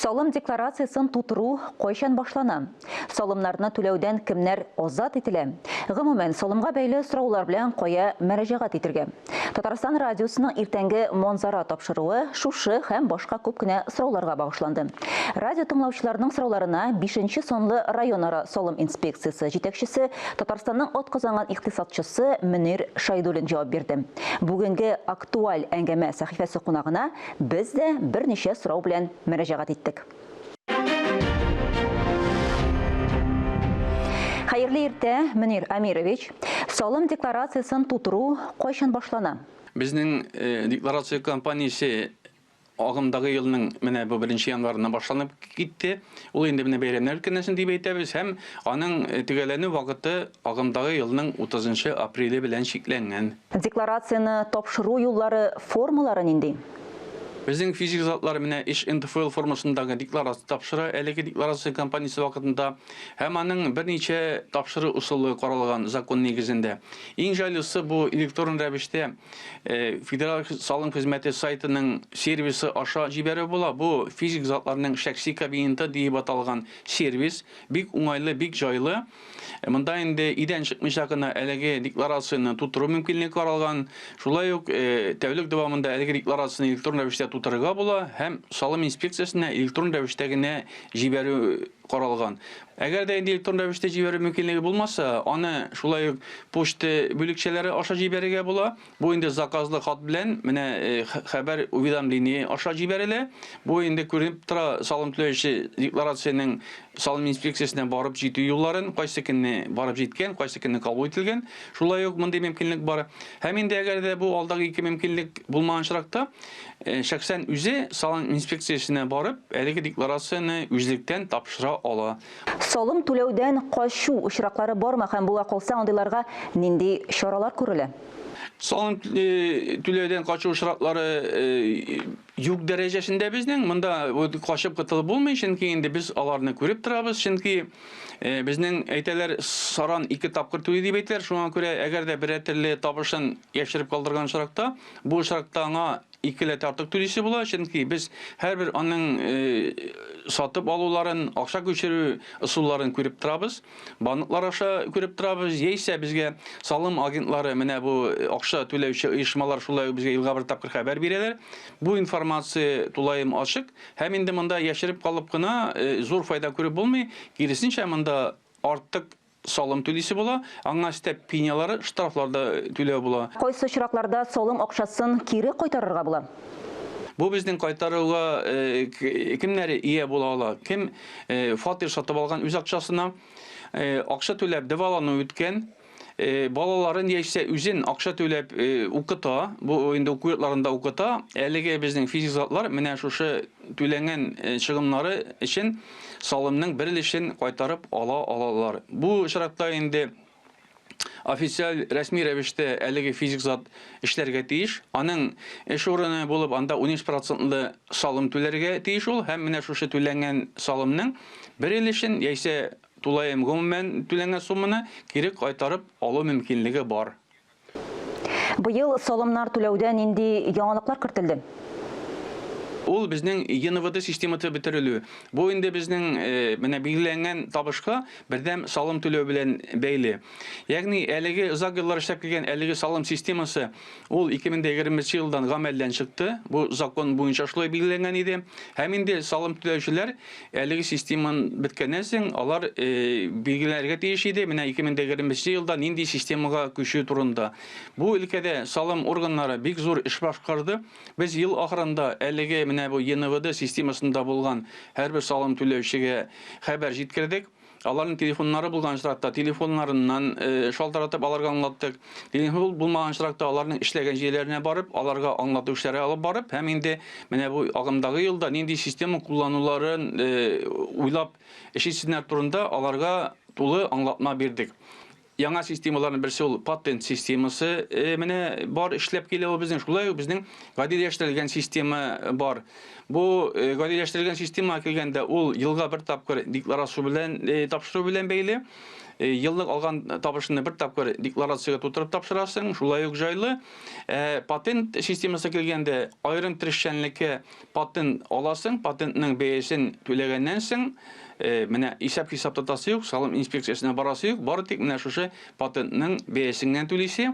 Салым декларациясен тутыру кайчан башлана? Салымнарны түләүдән кемнәр азат ителә? Гомумән, салымга бәйле сораулар белән кая мөрәҗәгать итергә? Татарстан радиосының иртәнге Манзара тапшыруы шушы һәм башка күп кенә сорауларга багышланды. Радио тыңлаучыларның сорауларына бишенче санлы районара салым инспекциясе җитәкчесе, Татарстанның атказанган икътисадчысы Мөнир Шайдуллин җавап бирде. Бүгенге актуаль әңгәмә сәхифәсе кунагына Без дә берничә сорау белән мөрәҗәгать иттек. Хәерле иртә, Мөнир Амирович. Салым декларациясен тутыру кайчан башлана? Безнең э, декларация кампаниясе агымдагы елның менә бу беренче январыннан башланып китте. Ул инде менә бәйрәмнәр үткәннән соң дип әйтәбез һәм аның э, төгәлләнү вакыты агымдагы елның 30 апреле белән чикләнгән. Декларацияне тапшыру юллары, формалары нинди? Безнең физик затлар менә эш НДФЛ формасындагы декларация тапшыра әлеге декларация кампаниясе вакытында һәм аның берничә тапшыру ысулы каралган закон нигезендә. Иң җайлысы бу электрон рәвештә э, Федераль салым хезмәте сайтының сервисы аша җибәрү була. Бу физик затларның шәхси кабинеты диеп аталган сервис. Бик уңайлы, бик җайлы. Монда инде өйдән чыкмыйча гына әлеге декларацияне тутыру мөмкинлеге каралган. Шулай ук э, тәүлек дәвамында әлеге декларацияне электрон рәвештә тутырырга була һәм салым инспекциясенә электрон рәвештә генә җибәрү каралган. Әгәр дә инде электрон рәвештә җибәрү мөмкинлеге булмаса, аны шулай ук почта бүлекчәләре аша җибәрергә була. Бу инде заказлы хат белән менә э, хәбәр уведомление аша җибәрелә. Бу инде күренеп тора салым түләүче декларациянең салым инспекциясенә барып җитү юлларын, кайсы көнне барып җиткән, кайсы көнне кабул ителгән. Шулай ук мондый мөмкинлек бар. Һәм инде әгәр дә бу алдагы ике мөмкинлек булмаган очракта, э, шәхсән үзе салым инспекциясенә барып, әлеге декларацияне үзлектән тапшыра ала. Салым түләүдән качу очраклары бармы һәм була калса, андыйларга нинди чаралар күрелә? Салым э, түләүдән качу очраклары э, юк дәрәҗәсендә безнең. Монда качып котылып булмый, чөнки инде без аларны күреп торабыз, чөнки э, безнең әйтәләр, саран ике тапкыр түли дип әйтәләр. Шуңа күрә әгәр дә берәр төрле табышын яшереп калдырган очракта, бу очракта аңа Икеләтә артык түлисе була, чөнки без һәрбер аның э, сатып алуларын, акча күчерү ысулларын күреп торабыз, банклар аша күреп торабыз, яисә безгә салым агентлары, менә бу акча түләүче оешмалар шулай ук безгә елга бер тапкыр хәбәр бирәләр. Бу информация тулаем ачык һәм инде монда яшереп калып кына э, зур файда күреп булмый, киресенчә монда артык Салым түлисе була, аңа өстәп пенялары, штрафлар да түләү була. Кайсы очракларда салым акчасын кире кайтарырга була? Бу безнең кайтаруга кемнәр ия була ала? Кем фатир сатып алган үз акчасына, акча түләп дәвалану үткән, балаларын яисә үзен акча түләп укыта, бу инде уку йортларында укыта, әлеге безнең физик затлар менә шушы түләнгән чыгымнары өчен салымның бер өлешен кайтарып ала алалар. Бу очракта инде официаль рәсми рәвештә әлеге физик зат эшләргә тиеш. Аның эш урыны булып анда 13 процентлы салым түләргә тиеш ул һәм менә шушы түләнгән салымның бер өлешен яисә тулаем гомумән түләнгән сумманы кире кайтарып алу мөмкинлеге бар. Быел салымнар түләүдә нинди яңалыклар кертелде? Ул безнең ЕНВД системасы бетерелү. Бу инде безнең э, менә билгеләнгән табышка бердәм салым түләү белән бәйле. Ягъни әлеге озак еллар эшләп килгән әлеге салым системасы ул 2020 елдан гамәлдән чыкты. Бу закон буенча шулай билгеләнгән иде. Һәм инде салым түләүчеләр Әлеге системаны беткәннән соң, алар э, билгеләргә тиеш иде, менә 2021 елда нинди системага күчү турында. Бу өлкәдә салым органнары бик зур эш башкарды. Без ел ахырында әлеге менә бу ЕНВД системасында булган һәрбер салым түләүчегә хәбәр җиткердек. Аларның телефоннары булган очракта телефоннарыннан э, шалтыратып аларга аңлаттык. Телефон булмаган очракта аларның эшләгән җирләренә барып, аларга аңлату эшләре алып барып, һәм инде менә бу агымдагы елда нинди система куллануларын э, уйлап эш итсеннәр турында аларга тулы аңлатма бирдек. Яңа системаларның берсе ул патент системасы э, менә бар эшләп килә ул безнең. Шулай ук безнең гадиләштерелгән система бар. Бу э, гадиләштерелгән системага килгәндә ул елга бер тапкыр декларация белән э, тапшыру белән бәйле. Еллык алган табышыңны бер тапкыр декларациягә тутырып тапшырасың, шулай ук җайлы. Ә патент системасы килгәндә, аерым трешчәнлеккә патент аласың, патентның бәясен түләгәннән соң, менә исәп-хисап тотасы юк, салым инспекциясенә барасы юк, бары тик менә шушы патентның бәясен генә түлисе.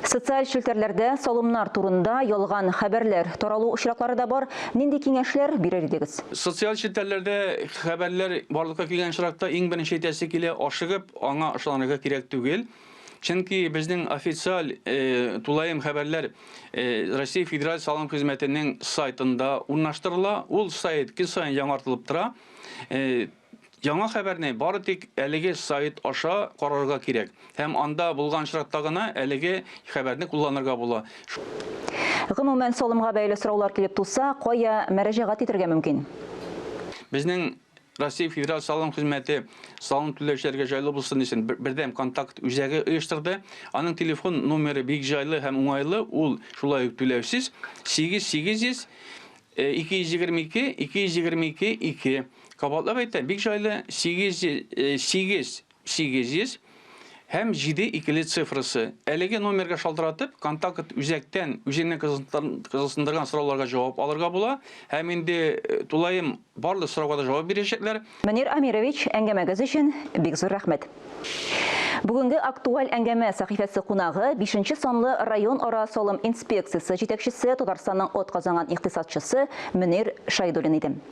Социаль челтәрләрдә салымнар турында ялган хәбәрләр таралу очраклары да бар. Нинди киңәшләр бирер идегез? Социаль челтәрләрдә хәбәрләр барлыкка килгән очракта иң беренче әйтәсе килә, ашыгып аңа ышанырга кирәк түгел. Чөнки безнең официаль тулаем хәбәрләр Россия Федераль салым хезмәтенең сайтында урнаштырыла. Ул сайт көн саен яңартылып тора. Яңа хәбәрне бары тик әлеге сайт аша карарга кирәк һәм анда булган очракта гына әлеге хәбәрне кулланырга була. Гомумән, салымга бәйле сораулар килеп туса, кая мәрәҗәгать итәргә мөмкин? Безнең Россия Федераль салым хезмәте салым түләүчеләргә җайлы булсын өчен бердәм контакт үзәге оештырды. Аның телефон номеры бик җайлы һәм уңайлы, ул шулай ук түләүсез, 8800 222 222 2. Кабатлап әйтәм, бик җайлы, 8 8 800 һәм 7 икеле цифрасы. Әлеге номерга шалтыратып, контакт үзәктән үзеңне кызыксындырган сорауларга җавап алырга була. Һәм инде тулаем барлык сорауга да җавап бирәчәкләр. Мөнир Амирович, әңгәмәгез өчен бик зур рәхмәт. Бүгенге актуаль әңгәмә сәхифәсе кунагы, бишенче санлы район-ара салым инспекциясе җитәкчесе, Татарстанның атказанган икътисадчысы Мөнир Шәйдуллин иде.